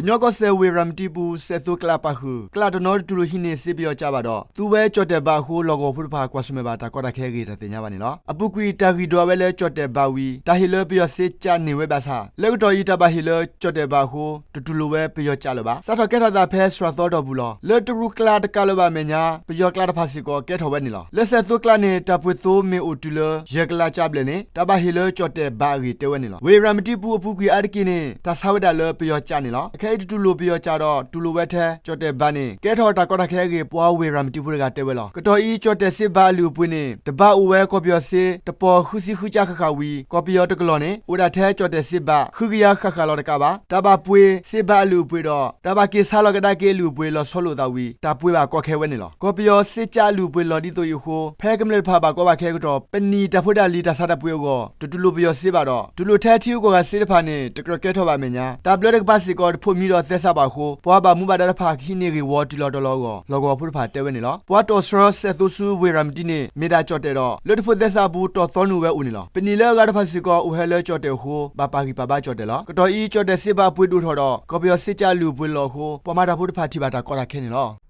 ကညီကီၢ်စဲၣ်ဝ့ၢ်ရၤမတံပူၤ စဲးသိကျးပာ်ဃုာ် ကျးတနီၤတတူၢ်လိာ်ဟံးန့ၢ်စ့ပယီၤကးဘၣ်ဒီး သူဝဲကၠီၣ်တဲၣ်ဘးအဃိ လီၢ်ကဝီၤဖိတဖၣ်ကွၢ်ဆၢၣ်မဲာ်ဘၣ်တၢ်ကီတၢ်ခဲအဂ့ၢ် တၢ်သ့ၣ်ညါဘၣ်န့ၣ်လီၤ. အပူၤကွံာ်တၢ်ဂံၢ်ဒွးဝဲလၢကၠီၣ်တဲၣ်ဘးဝံၤ တၢ်ဟ့ၣ်လၢပယီၤစ့ကးန့ၢ်ဝဲဘၣ်ဆၣ် လၢကတီၢ်အံၤတၢ်ဘၣ်ဟ့ၣ်လၢကၠီၣ်တဲၣ်ဘးအဃိ တတူၢ်လိာ်ဝဲပယီၤကးလၢၤဘၣ်. စးထီၣ်ကဲထီၣ်သးဖဲစှၤသီတီၢ်ပူၤလီၤ. လၢတရူးကျးတကးလၢၤဘၣ်အမဲာ်ညါ ပယီၤကျးတဖၣ်စ့ၢ်ကီးကဲထီၣ်ဝဲန့ၣ်လီၤ. လၢစဲးသိကျးန့ၣ် တၢ်ပှ့ၤသိမ့ၢ်အိၣ်တုၤလၢ ယဲၢ်ကလးကးဘျဲၣ်န့ၣ် တၢ်ဘၣ်ဟ့ၣ်လၢကၠီၣ်တဲၣ်ဘးအဂ့ၢ်တဲဝဲန့ၣ်လီၤ. ဝ့ၢ်ရၤမတံပူၤအပူၤကွံာ်အါတက့ၢ်န့ၣ် တၢ်ဆါဝဲဒၣ်လၢပယီၤကးန့ၣ်လီၤ. အခဲအံၤတတူၢ်လိာ်ပယီၤကးဒီး တူၢ်လိာ်ဝဲထဲကၠီၣ်တဲၣ်ဘးန့ၣ် ကဲထီၣ်တၢ်ကီတၢ်ခဲအဂ့ၢ် ပှၤဝ့ၢ်ရၤမတံပူၤတဂၤတဲဝဲလီၤ. ကတီၢ်အံၤ ကၠီၣ်တဲၣ်စ့ဘးအလုၢ်အပှ့ၤန့ၣ် တဘးအိၣ်ဝဲကီၢ်ပယီၤစ့ တပီၤဃုဆံဃုကးဃၣ်ဃၣ်ဝံၤ ကီၢ်ပယီၤတကလီၢ်န့ၣ် အိၣ်ဒၣ်ထဲကၠီၣ်တဲၣ်စ့ဘး ဃုကယၤဃၣ်ဃၣ်လီၤတကးဘၣ်. တၢ်ဘၣ်ပှ့ၤစ့ဘးအလုၢ်အပှ့ၤဒီး တၢ်ဘၣ်က့ၤဆါလီၤကဒါက့ၤအလုၢ်အပှ့ၤလီၤဆီလိာ်သးဝံၤ တၢ်ပှ့ၤဘၣ်ကီခဲဝဲန့ၣ်လီၤ. ကီၢ်ပယီၤစ့ကးအလုၢ်အပှ့ၤလီၤဒ်သိးအံၤအဃိ ဖဲကမျၢၢ်တဖၣ်ဘၣ်ကီဘၣ်ခဲအကတီၢ် ပနံၣ်တၢ်ဖိတၢ်လံၤတၢ်ဆါတၢ်ပှ့ၤအဂီၢ် တတူၢ်လိာ်ပယီၤစ့ဘၣ်ဒီး တူၢ်လိာ်ထဲထံဂုၤကီၢ်ဂၤစ့တဖၣ်န့ၣ် တကြၢးကဲထီၣ်ဘၣ်အမဲာ်ညါ တၢ်ဘျၢတကပၤစ့ၢ်ကီးတဖိးမံဒီးသဲစးဘၣ်အဃိ ပှၤဘၣ်မူဘၣ်ဒါတဖၣ်ကဟံးန့ၢ်ဂ့ၢ်ဝီတုၤလီၤတီၤလီၤအဂီၢ် လီၢ်ကဝီၤဖိတဖၣ်တဲဝဲန့ၣ်လီၤ. ပှၤတီၣ်ဆှၢစဲးသိဆူဝ့ၢ်ရၤမတံန့ၣ် မ့ၢ်ဒၣ်ကၠီၣ်တဲၣ်ဒီး လၢတဖိးသဲစးအပူၤ တီၣ်သီနုာ်ဝဲအိၣ်န့ၣ်လီၤ. ပနံၣ်လၢအဂၤတဖၣ်စ့ၢ်ကီး အိၣ်ဟဲလၢကၠီၣ်တဲၣ်အဃိ ဘၣ်ပာ်ဂံၢ်ပာ်ဘါကၠီၣ်တဲၣ်လီၤ. ကတီၢ်အံၤ ကၠီၣ်တဲၣ်စ့ဘးအပှ့ၤဒိၣ်ထီၣ်ဒီး ကီၢ်ပယီၤစ့ကးအလုၢ်အပှ့ၤလီၤအဃိ ပှၤမၤတၢ်ဖိတဖၣ်ထံၣ်ဘၣ်တၢ်ကီတၢ်ခဲန့ၣ်လီၤ.